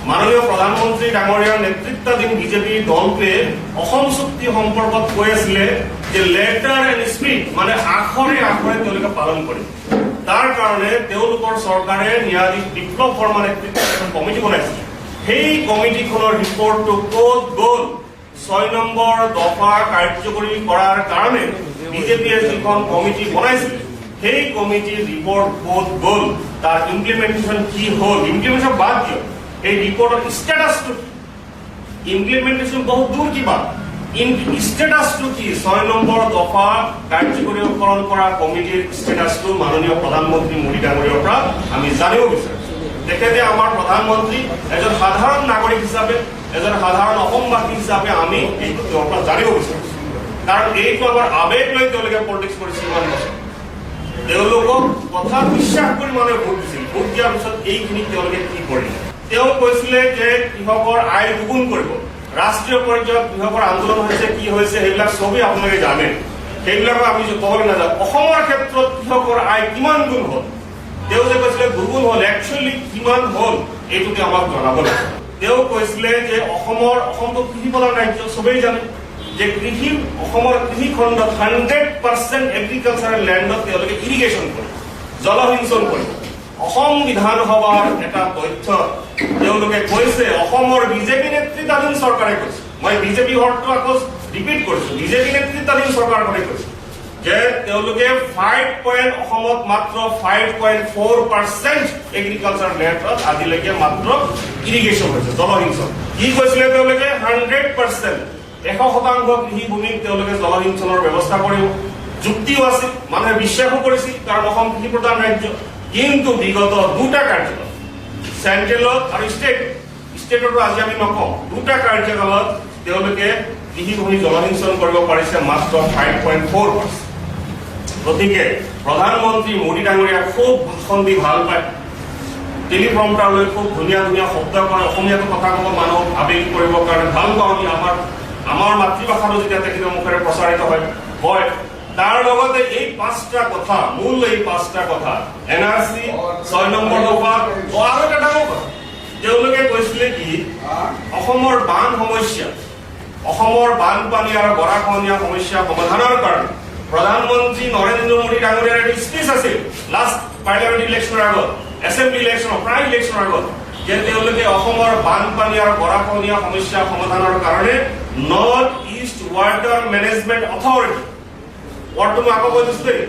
মাননীয় প্ৰধানমন্ত্ৰী ডাঙৰীয়াৰ নেতৃত্বাধীন বিজেপিৰ দলটোৱে অসম চুক্তি সম্পৰ্কত কৈ আছিলে যে লেটাৰ এণ্ড স্পিৰিট, মানে আখৰে আখৰে তেওঁলোকে পালন কৰিব। তাৰ কাৰণে তেওঁলোকৰ চৰকাৰে ন্যায়াধীশ বিপ্লৱ শৰ্মা নেতৃত্বত এখন কমিটি বনাইছিলে। সেই কমিটিখনৰ ৰিপৰ্টটো ক'ত গ'ল? 6 নম্বৰ দফা কাৰ্যকৰী কৰাৰ কাৰণে বিজেপিয়ে যিখন কমিটি বনাইছিলে, সেই কমিটিৰ ৰিপৰ্ট ক'ত গ'ল? তাৰ ইমপ্লিমেণ্টেশ্যন কি হ'ল? ইমপ্লিমেণ্টেশ্যন বাদ দিয়ক, এই ৰিপৰ্টৰ ষ্টেটাছটো কি? ইমপ্লিমেণ্টেশ্যন বহুত দূৰ, কিবা ষ্টেটাছটো কি? 6 নম্বৰ দফা কাৰ্যকৰীকৰণ কৰা কমিটিৰ ষ্টেটাছটো মাননীয় প্ৰধানমন্ত্ৰী মোদী ডাঙৰীয়াৰ পৰা আমি জানিব বিচাৰিছো। তেখেতে আমাৰ প্ৰধানমন্ত্ৰী, এজন সাধাৰণ নাগৰিক হিচাপে, এজন সাধাৰণ অসমবাসী হিচাপে আমি এইটো তেওঁৰ পৰা জানিব বিচাৰিছো। কাৰণ এইটো আমাৰ আৱেগ লৈ তেওঁলোকে পলিটিক্স কৰিছে ইমান বছৰ। তেওঁলোকক কথা বিশ্বাস কৰি মানুহে ভোট দিছিল। ভোট দিয়াৰ পিছত এইখিনি তেওঁলোকে কি কৰিলে? তেওঁ কৈছিলে যে কৃষকৰ আয় দুগুণ কৰিব। ৰাষ্ট্ৰীয় পৰ্যায়ত কৃষকৰ আন্দোলন হৈছে, কি হৈছে, সেইবিলাক চবেই আপোনালোকে জানে। সেইবিলাকো আমি ক'বলৈ নাযাওঁ। অসমৰ ক্ষেত্ৰত কৃষকৰ আয় কিমান গুণ হ'ল? তেওঁ যে কৈছিলে দুগুণ হ'ল, একচুৱেলি কিমান হ'ল, এইটো তেওঁ আমাক জনাব লাগে। তেওঁ কৈছিলে যে অসমটো কৃষি প্ৰধান ৰাজ্য। চবেই জানে যে অসমৰ কৃষি খণ্ডত 100% এগ্ৰিকালচাৰেল লেণ্ডত তেওঁলোকে ইৰিগেশ্যন কৰিব, জলসিঞ্চন কৰিব। অসম বিধানসভাৰ এটা তথ্য তেওঁলোকে কৈছে, অসমৰ বিজেপি নেতৃত্বাধীন চৰকাৰে কৈছে, মই বিজেপি শব্দটো আকৌ ৰিপিট কৰিছো, বিজেপি নেতৃত্বাধীন চৰকাৰখনে কৈছে যে তেওঁলোকে অসমত মাত্ৰ 5.4% এগ্ৰিকালচাৰ লেণ্ডত আজিলৈকে মাত্ৰ ইৰিগেশ্যন হৈছে, জলসিঞ্চন। কি কৈছিলে তেওঁলোকে? 100%, 100% কৃষিভূমিক তেওঁলোকে জলসিঞ্চনৰ ব্যৱস্থা কৰিব। যুক্তিও আছিল, মানুহে বিশ্বাসো কৰিছিল, কাৰণ অসম কৃষি প্ৰধান ৰাজ্য। কিন্তু বিগত দুটা কাৰ্যকাল, চেণ্ট্ৰেলত আৰু ষ্টেটতো আজি আমি নকওঁ, দুটা কাৰ্যকালত তেওঁলোকে কৃষিভূমি জলসিঞ্চন কৰিব পাৰিছে মাত্ৰ 5.4%। গতিকে প্ৰধানমন্ত্ৰী মোদী ডাঙৰীয়া খুব ভাষণ দি ভাল পায়, টেলিপ্ৰম্পটাৰ লৈ খুব ধুনীয়া ধুনীয়া শব্দ কয়, অসমীয়াটো কথা ক'ব মানুহক আৱেগ কৰিবৰ কাৰণে ভাল পাওঁ আমি। আমাৰ মাতৃভাষাটো যেতিয়া তেখেতৰ মুখেৰে প্ৰচাৰিত হয়, কয়। তাৰ লগতে এই পাঁচটা কথা, মূল এই পাঁচটা কথা, এনআৰচি, 6 নম্বৰ দফা, আৰু এটা ডাঙৰ কথা তেওঁলোকে কৈছিলে কি, অসমৰ বান সমস্যা, অসমৰ বানপানী আৰু গৰাখহনীয়া সমস্যা সমাধানৰ কাৰণে প্ৰধানমন্ত্ৰী নৰেন্দ্ৰ মোদী ডাঙৰীয়াৰ এটা স্পীচ আছিল লাষ্ট পাৰ্লিয়ামেণ্ট ইলেকশ্যনৰ আগত, এছেম্বলি ইলেকশ্যনৰ, প্ৰায় ইলেকশ্যনৰ আগত, যে তেওঁলোকে অসমৰ বানপানী আৰু গৰাখহনীয়া সমস্যা সমাধানৰ কাৰণে north east water management authority, ৱৰ্ডটো মই আকৌ কৈ দিছো দেই,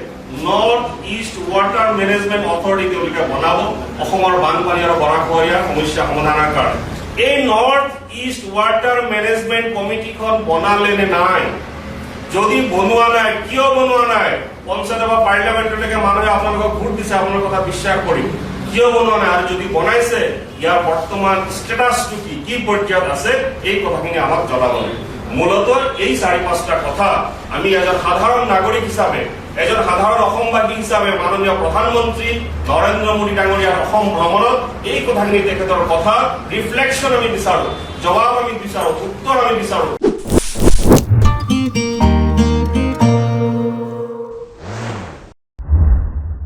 north east water management authority তেওঁলোকে বনাব অসমৰ বানপানী আৰু গৰাখহনীয়া সমস্যা সমাধানৰ কাৰণে। এই নৰ্থ ইষ্ট ৱাটাৰ মেনেজমেণ্ট কমিটিখন বনালে নে নাই? যদি বনোৱা নাই, কিয় বনোৱা নাই? পঞ্চায়ত বা পাৰ্লিয়ামেণ্টলৈকে মানুহে আপোনালোকক ভোট দিছে আপোনালোকৰ কথা বিশ্বাস কৰি, কিয় বনোৱা নাই? আৰু যদি বনাইছে, ইয়াৰ বৰ্তমান ষ্টেটাছটো কি, কি পৰ্যায়ত আছে, এই কথাখিনি আমাক জনাব লাগিব। মূলতঃ এই চাৰি পাঁচটা কথা আমি এজন সাধাৰণ নাগৰিক হিচাপে, এজন সাধাৰণ অসমবাসী হিচাপে মাননীয় প্ৰধানমন্ত্ৰী নৰেন্দ্ৰ মোদী ডাঙৰীয়াৰ অসম ভ্ৰমণত এই কথাখিনি, তেখেতৰ কথা ৰিফ্লেকশ্যন আমি বিচাৰো, জবাব আমি বিচাৰো, উত্তৰ আমি বিচাৰো।